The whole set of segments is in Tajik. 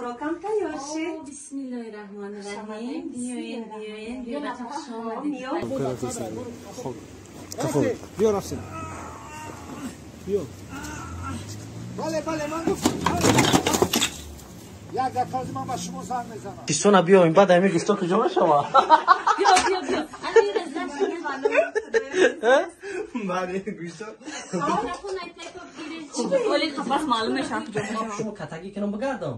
Хӯрокам тайёр шуд. Бисмиллоҳи раҳмони раҳим. Биёен, биёен, биё бача, хуш омадед. Биё, рафтем. Биё. Бале, бале, ман гуфтам. Як дақиқа ман ба шумо занг мезанам. Кисона биёем, баъд ҳамин гуфто куҷо мешава? Биё, биё, биё. Бале, гуфто. Шумо катагӣ кунам бигардам.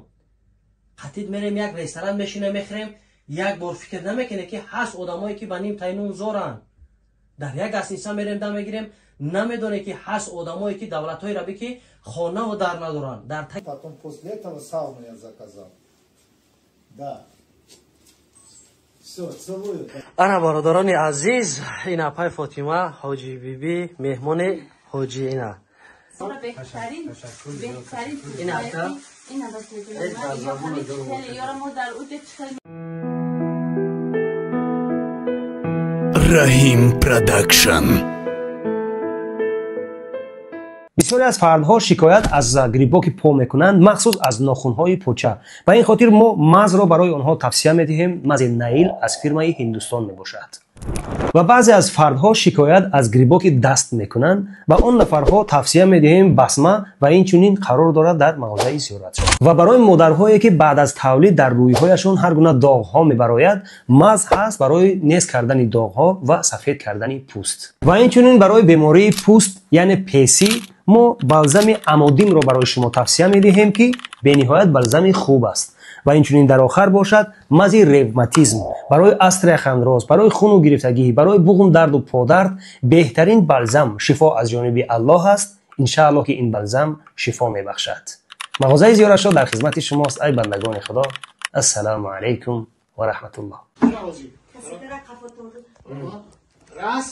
Қатид мерем як ресторан мешинем мехӯрем, як бор фикр намекунем ки ҳаст одамое ки ба ним тайнун зоранд. Дар як асниса мерем дам мегирем, намедонем ки ҳаст одамое ки давлатҳои рабӣ ки хонаву дар надоранд. Дар Потом после этого сауну я заказал. Да. Всё, целую. Ана бародарони азиз, ин апай Фотима, ҳоҷи Бибӣ, меҳмони ҳоҷи ина. Беҳтарин, беҳтарин. Ин ака. Ина бача. Мо дар уҷа чӣ Раҳим Продакшн. Бисёре аз фардҳо шикоят аз грибоки по мекунанд, махсус аз нохунҳои поча. Ба ин хотир мо мазро барои онҳо тавсия медиҳем. Мази Наил аз фирмаи Ҳиндустон мебошад. Ва баъзе аз фардҳо шикоят аз грибоки даст мекунанд, ба он нафарҳо тавсия медиҳем басма ва инчунин қарор дорад дар мағозаи зиёратшон. Ва барои модарҳое ки баъд аз тавлид дар рӯйҳояшон ҳар гуна доғҳо мебарояд, маз ҳаст барои нез кардани доғҳо ва сафед кардани пӯст. Ва инчунин барои бемории пӯст, яъне песӣ, мо балзами Амодимро барои шумо тавсия медиҳем, ки бениҳоят балзами хуб аст. Ва инчунин дар охар бошад мази ревматизм барои остеохондроз, барои хуну гирифтагӣ, барои буғум дарду подард беҳтарин балзам шифо аз ҷониби Аллоҳ аст. Иншааллоҳ ки ин балзам шифо мебахшад. Мағозаи зиёратшо дар хизмати шумост, ай бандагони Худо. Ассалому алайкум ва раҳматуллоҳ. Раз,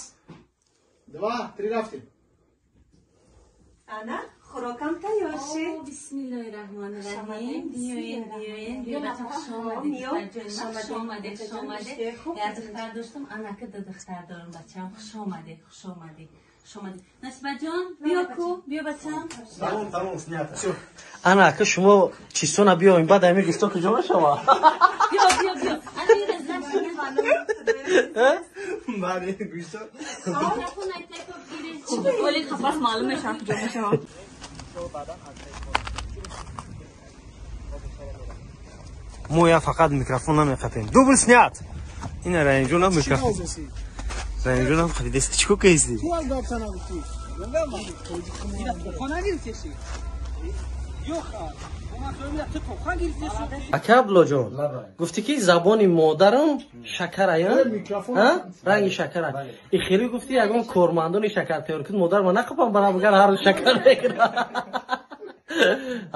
два, три, рафтем. Ана хӯрокам тайёр шуд. Бисмиллоҳи раҳмони раҳим. Биёен, биёен, биё бача, хуш омадед. Хуш омадед, хуш омадед. Як духтар доштам, анака ду духтар дорам, бачам. Хуш омадед, хуш омадед, хуш омадед. Насибаҷон, биё ку, биё бачам. Тамом, тамом, снято. Всё. Ана ака шумо чистона биёем, баъд ҳамин гуфто куҷо мешава? Биё, биё, биё. Бале, гуфто. Мо я фақат микрофон намехатем. Дубл снят. Ина Раимҷонам микрофон. Раимҷонам харидест. Чӣ ко кайсди? Ака Абдуллоҷон, гуфтӣ ки забони модарам шакарая, ранги шакара. И хеле гуфтӣ ягон кормандони шакар тайёр кун, модар ма нақапам барам бигар ҳар рӯз шакар мекунам.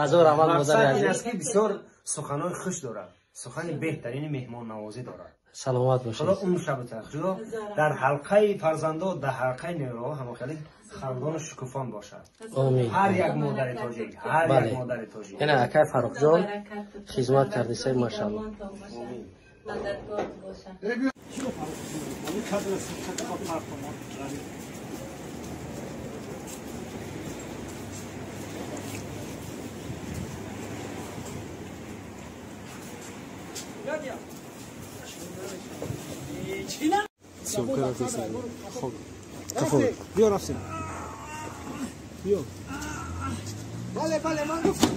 Ҳазор раҳмат модари Мақсад ин азиз. аст ки бисёр суханои хуш дорад, сухани беҳтарини меҳмоннавозӣ дорад. Саломат бошед. Худо умр шабата. Худо дар ҳалқаи фарзандо, дар ҳалқаи неваҳо ҳамохеле хандону шукуфон бошад. Омин. Ҳар як модари тоҷик, ҳар як Бале. модари тоҷик. Ина акай Фаррухҷон хизмат кардисай, машалло. Мададгор бошад. Биё, рафтем. Биё. Бале, бале, ман гуфтам.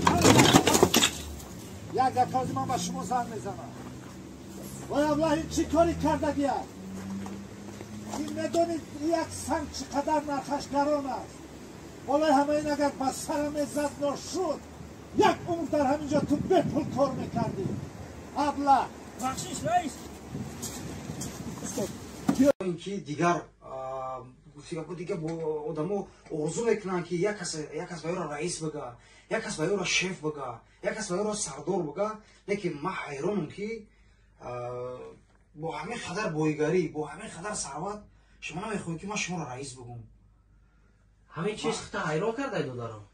Як дақиқа ман ба шумо занг мезанам. Вой аблаҳ, ин чӣ кори кардагия? Ин медонед як санг чӣ қадар нархаш гарон аст? Болои ҳама ин агар ба сарам мезад ношуд, як умр дар ҳамин ҷо ту бепул кор мекардӣ. Аблаҳ. Бахшиш, раис. Ин ки дигар гуфтигаку дигар бо одамо орзу мекунанд ки як кас, як кас ба ёро раис бага, як кас ба ёро шеф бага, як кас ба ёро сардор бага. Лекин ман ҳайронам ки бо ҳамин қадар боигарӣ, бо ҳамин қадар сарват шумо намехоҳед ки ман шуморо раис бигӯм. Ҳамин чиз хита ҳайрон кардай додарам.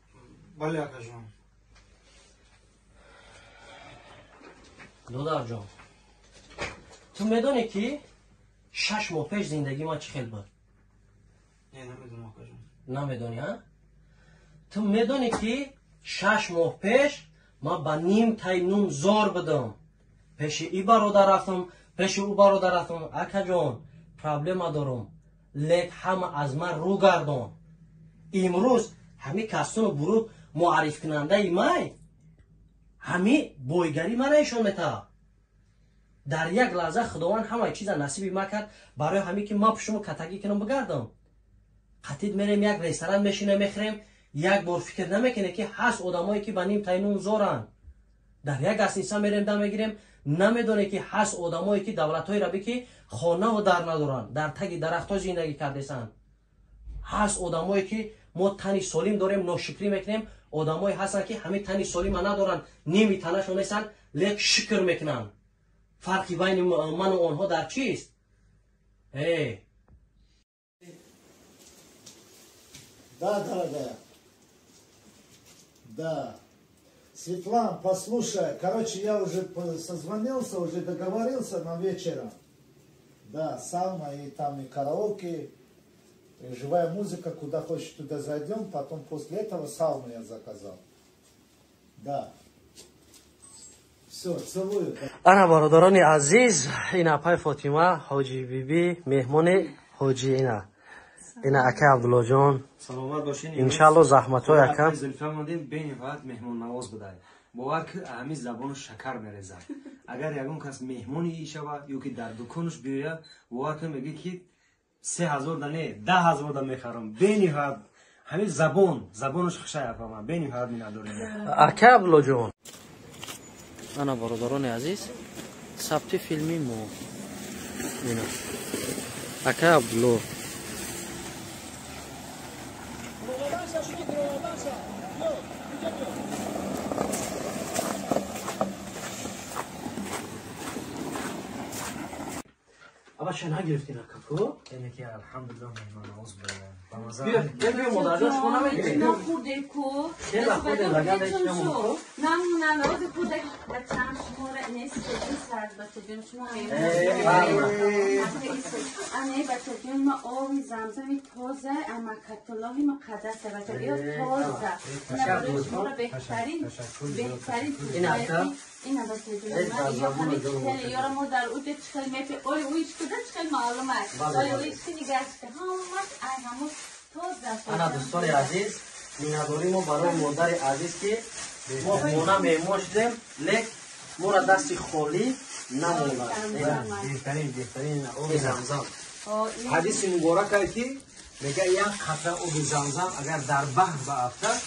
Бале, акаҷон. Додарҷон, ту медонӣ ки 6 моҳ пеш зиндагии ман чӣ хел буд? Не, намедонам, акаҷон. Намедонӣ, а? Ту медонӣ ки 6 моҳ пеш Ман ба ним тай нун зор будам. Пеши и бародар рафтам, пеши ӯ бародар рафтам. Акаҷон, проблема дорам. Лек ҳама аз ман рӯ гардон. Имрӯз ҳами кастуну буруд муаррифкунандаи май ҳами бойгарӣ мана нишон метаҳад. Дар як лаҳза Худованд ҳамаи чиза насиби ма кард барои ҳаме ки ман пушуму катагӣ кунам бигардам. Қатид мерем як ресторан мешинем мехӯрем, як бор фикр намекунем ки ҳаст одамое ки ба ним тай нун зоранд. Дар як гостиница мерем дам мегирем, намедонем ки ҳаст одамое ки давлатҳои рабӣ ки хонаву дар надоранд, дар таги дарахтҳо зиндагӣ кардесанд. Ҳаст одамое ки мо тани солим дорем, ношукрӣ мекунем, одамое ҳастанд ки ҳамин тани солима надоранд, ними танашон нестанд, лек шукр мекунанд. Фарқи байни ману онҳо дар чист? Э. Да, дорогая. Да. Светлан, послушай, короче, я уже созвонился, уже договорился на вечером. Да, сауна и там и караоке, и живая музыка, куда хочешь, туда зайдем, потом после этого сауну я заказал. Да. Все, целую. Ана бародарони азиз, ина апай Фотима, ҳоҷи биби, меҳмони ҳоҷи ина. Ина ака Абдуллоҷон. Саломат бошин. Иншалло заҳматҳои ака. Зулфа мондем бениҳоят меҳмоннавоз будай. Бовар ки ҳамин забону шакар мерезад. Агар ягон кас меҳмони ӣ шава ё ки дар дуконаш биёяд, бовар кун мегӯяд ки 3000 да не, 10000 да мехарам. Бениҳоят ҳамин забон, забонаш хушай апа ман, бениҳоят миннатдорем. Ака Абдуллоҷон. Ана бародарони азиз, сабти филми мо. Ина. Ака Абдулло. Аба ча нагирифтин акаку? Яъне ки алҳамдулиллоҳ меҳмоннавоз будаем. Ба маза. Биё, биё модарҷон, шумо намегиред? Нахӯрде ку. Хела хӯрде, лаган ҳеч намонад. Намуна, ози хӯрде. Бачаам шуморо нест, ин сард бачаҷон, шумо ане бачаҷон, ма оби замзами тоза, амакатуллоҳи муқаддаса бача, ё тоза. Шуморо беҳтарин, беҳтарин. Ина бачаҷон, ё ҳамин хеле, ёра мо дар уҷа чӣ хел мепе, оли уич куда чӣ хел маълум аст. Оли уич ки нигаҳ ки ҳамаш ай ҳамон тоза. Ана дӯстони азиз, миннатдории мо барои модари азиз ки мо хона меҳмон шудем, лек моро дасти холӣ намонад. Беҳтарин, беҳтарин оби замзам. Ҳадиси муборак ае ки мегӯяд як қатра оби замзам агар дар баҳр баафтад,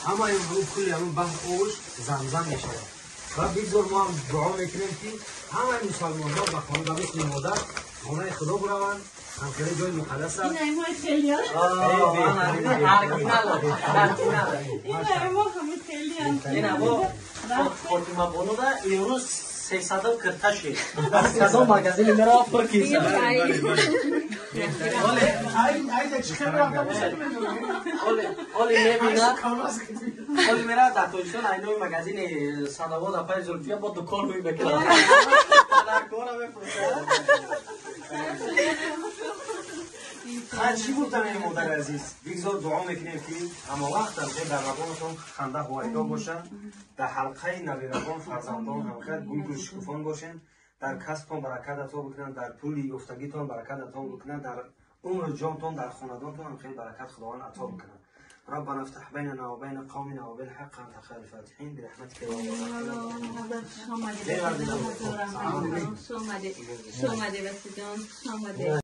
ҳамаи ҳамун кулли ҳамун баҳр обаш замзам мешавад. Ва бигзор мо ҳам дуо мекунем ки ҳамаи мусалмонҳо ба хона, ба мисли модар хонаи Худо бираванд, ҳамхеле ҷои муқаддас аст. Ина мо Фотима бонуда имрӯз 300 кирта шид. Аз кадом магазини мерава пур киса. Оли мебинад, оли мерава дар Тоҷикистон айнои магазини Садовод апаи Зулфия бо дукон рӯй мекунад. Кора мефурӯшад. Чӣ гуфтам ин модари азиз? Бигзор дуо мекунем ки ҳама вақт дар лабонатон ханда ҳувайдо бошад, дар ҳалқаи набирагон, фарзандон ҳамхел гулгул шукуфон бошед, дар касбтон баракат ато бикунад, дар пули ёфтагитон баракат ато бикунад, дар умру ҷонтон, дар хонадонтон ҳамхел баракат Худованд ато бикунад. ربنا افتح بيننا وبين قومنا وبالحق انت خير الفاتحين برحمتك يا رب.